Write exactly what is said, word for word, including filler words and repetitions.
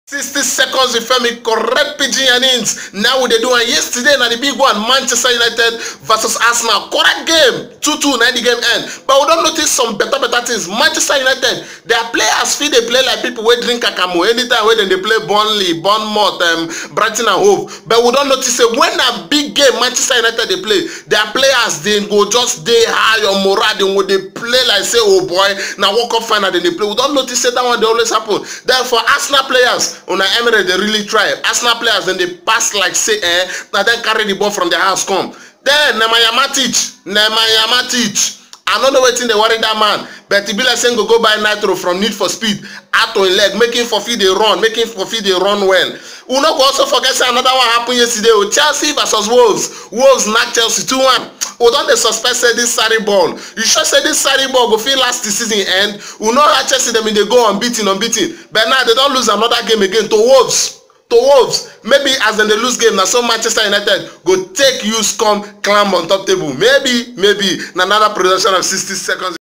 Sixty seconds with Femi, correct pidgin yarnings. Now we dey do am yesterday na the big one, Manchester United versus Arsenal. Correct game, two two na the game end. But we don notice some better better things. Manchester United, their players fit dey play like people wey drink akamu anytime wey dem dey play Burnley, Bournemouth, um, Brighton and Hove. But we don notice say when na big game Manchester United dey play, their players dey go just dey high on morale. Dem go dey play like say, oh boy, na World Cup final dem dey play. We don notice say that one dey always happen. Then for Arsenal players, una Emirates dey really try. Arsenal players dem dey pass like say eh, na dem carry the ball from their house come. Then Nemanja Matic, Nemanja Matic. I no know wetin dey worry that man, but e be like say him go go buy nitro from Need for Speed, add to him leg, make him for fit dey run, make him for fit dey run well. We no go also forget say another one happen yesterday o, Chelsea versus Wolves. Wolves knack Chelsea two one. We don dey suspect say this Sarri ball, you sure say this Sarri ball go fit last the season end? We know how Chelsea dem bin dey go unbeaten, unbeaten, but now dem don lose another game again to Wolves. To Wolves. Maybe as dem dey lose game, na so Manchester United go take use come climb on top table. Maybe, maybe na another production of sixty seconds.